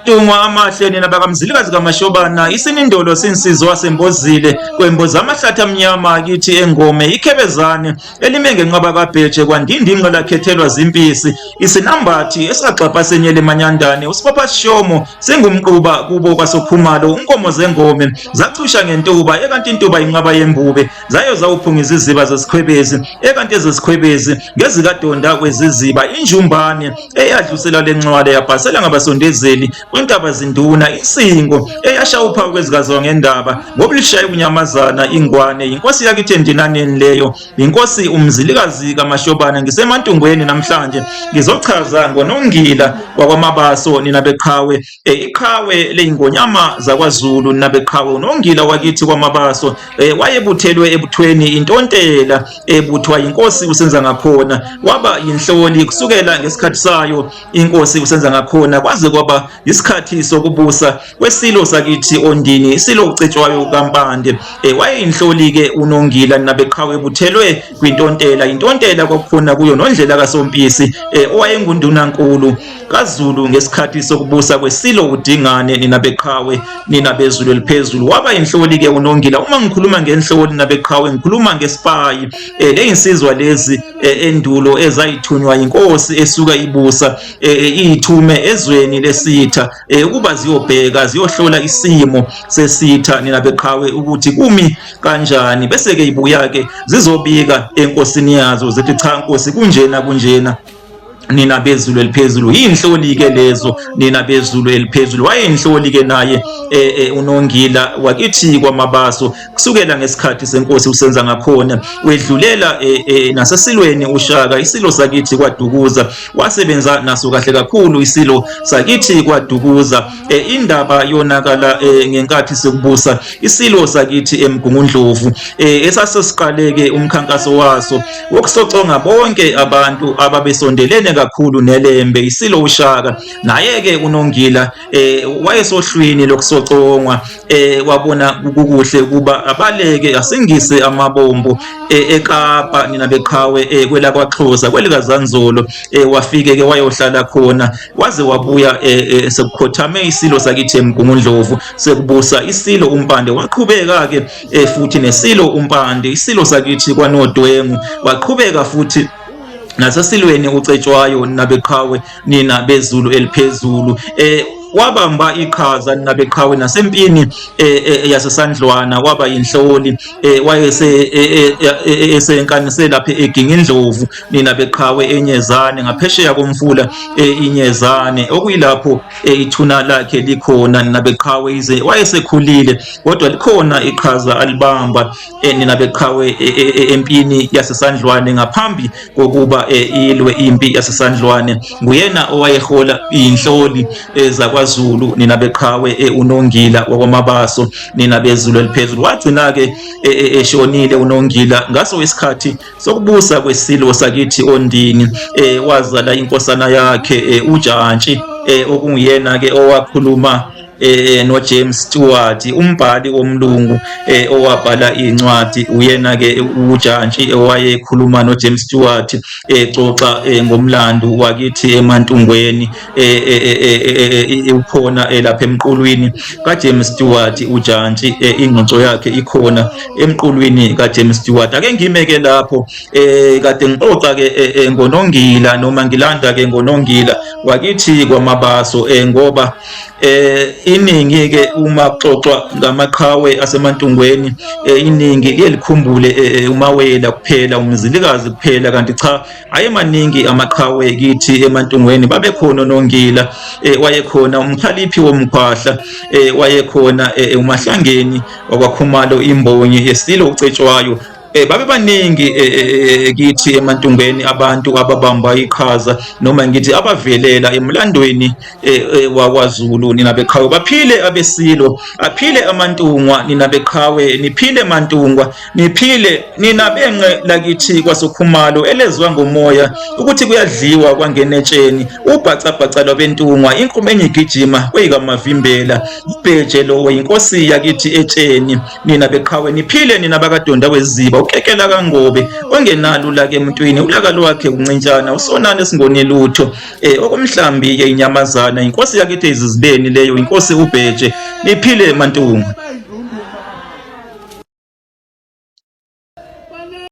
Ntungwa amahle nina bakaMzilikazi kaMashobana isinindolo sinsizwa sembozile kwemboza amahlathi amnyama kithi engome ikhebezane elime ngenqaba kaBheje kwandindi inqela khethelwa zimpisi isinambathi esagxabha senyele emanyandane usibopha sishomo singumquba kubo kwaSokhumalo unkomo zengome zachusha ngentuba ekanti intuba inqaba yembube zayo zawuphunga iziziba zesikhwebezi ekanti ezesikhwebezi ngezikadonda kweziziba injumbane eyadlusela lencwala yabhasela ngabasondezeli kwintaba zinduna insingo eyasha uphawu kwezikazwa ngendaba ngoba lishaye kunyamazana ingwane yinkosi yakithi endinaneni leyo yinkosi uMzilikazi kaMashobana. Ngisemantungweni namhlanje ngizochaza ngoNongila wakwaMabaso nina beqhawe, iqhawe leyingonyama zakwaZulu nina beqhawe. UNongila wakithi kwaMabaso wayebuthelwe ebuthweni intontela ebuthwa yinkosi uSenzangakhona, waba yinhloli kusukela ngesikhathi sayo inkosi uSenzangakhona kwaze kwaba isikhathi sokubusa kwesilo sakithi Ondini, isilo uCetshwayo kaMpande. Wayeyinhloli-ke uNongila nabeqhawe buthelwe kwintontela. Intontela kwakukhona kuyo noNdlela kaSompisi, owayengundunankulu kaZulu ngesikhathi sokubusa kwesilo uDingane nina beqhawe nina bezulu eliphezulu. Waba yinhloli-ke uNongila. Uma ngikhuluma ngenhloli nabeqhawe ngikhuluma ngesipayi, leyinsizwa lezi endulo ezayithunywa yinkosi esuka ibusa, iyithume ezweni lesitha, ukuba ziyobheka ziyohlola isimo sesitha nina beqhawe ukuthi kumi kanjani, bese-ke ibuya-ke zizobika enkosini yazo zithi cha nkosi kunjena kunjena nina bezulu eliphezulu. Yinhloli-ke lezo nina bezulu eliphezulu. Wayeyinhloli-ke naye uNongila wakithi kwaMabaso kusukela ngesikhathi senkosi uSenzangakhona, wedlulela nasesilweni uShaka, isilo sakithi kwaDukuza. Wasebenza naso kahle kakhulu isilo sakithi kwaDukuza. Indaba yonakala ngenkathi sekubusa isilo sakithi eMgungundlovu, esasesiqaleke umkhankaso waso wokusoconga bonke abantu ababesondelene kakhulu neLembe, isilo uShaka. Naye-ke uNongila wayesohlwini lokusocongwa, wabona kukuhle ukuba abaleke asingise amabombo eKapa nina beqhawe, kwelakwaXhosa kwelikaZanzolo. Wafike-ke wayohlala khona waze wabuya sekukhothame isilo sakithi eMgungundlovu, sekubusa isilo uMpande. Waqhubeka-ke futhi nesilo uMpande, isilo sakithi kwaNodwengu, waqhubeka futhi nasesilweni uCetshwayo nabeqhawe nina bezulu eliphezulu. Wabamba iqhaza nina beqhawe nasempini yaseSandlwana, waba yinhloli, wayese esenkanise lapha eGingindlovu nina beqhawe, eNyezane ngaphesheya komfula iNyezane, okuyilapho ithuna lakhe likhona nina beqhawe. Ize wayesekhulile kodwa likhona iqhaza alibamba, nina beqhawe, empini yaseSandlwane ngaphambi kokuba ilwe impi yaseSandlwane. Nguyena owayehola inhloli zakwaZulu nina beqhawe, uNongila wakwaMabaso nina bezulu eliphezulu. Wagcina-ke eshonile uNongila ngaso isikhathi sokubusa kwesilo sakithi Ondini. Wazala inkosana yakhe uJantshi, okunguyena-ke owakhuluma no James Stewart, umbhali womlungu owabhala incwadi. Uyena ke uJantshi owayekhuluma no James Stewart exoxa ngomlando wakithi eMantungweni. Ukhona lapha emqulwini ka James Stewart uJantshi, ingxoxo yakhe ikhona emqulwini ka James Stewart. Ake ngimeke lapho, kade ngixoxa ke ngoNongila noma ngilanda ke ngoNongila wakithi kwaMabaso, ngoba iningi ke uma kuxoxwa ngamaqhawe aseMantungweni, iningi liye likhumbule uMawela kuphela, uMzilikazi kuphela, kanti cha, ayemaningi amaqhawe kithi eMantungweni. Babekhona oNongila, wayekhona uMkhaliphi womkhwahla, wayekhona uMahlangeni wakwaKhumalo, imbongi yesilo uCetshwayo. Babe baningi kithi eMantungweni abantu ababamba iqhaza noma ngithi abavelela emlandweni wakwaZulu nina beqhawe. Baphile abesilo, aphile aMantungwa nina beqhawe, niphile Mantungwa, niphile nina benqe lakithi kwaSokhumalo elezwa ngomoya ukuthi kuyadliwa kwangenetsheni. Ubhacabhaca lwabentungwa, inkume enye igijima kweyikamavimbela, ubheje lowo inkosi yakithi etsheni nina beqhawe. Niphile nina bakadonda weziba. ukekela kaNgobe ongenalo ulaka emuntwini, ulaka lwakhe uncintshana, usonana esingoni lutho. Eh okomhlambi ke inyamazana, inkosi yakithi ezizibeni leyo, inkosi uBheje. Niphile Mantungwa.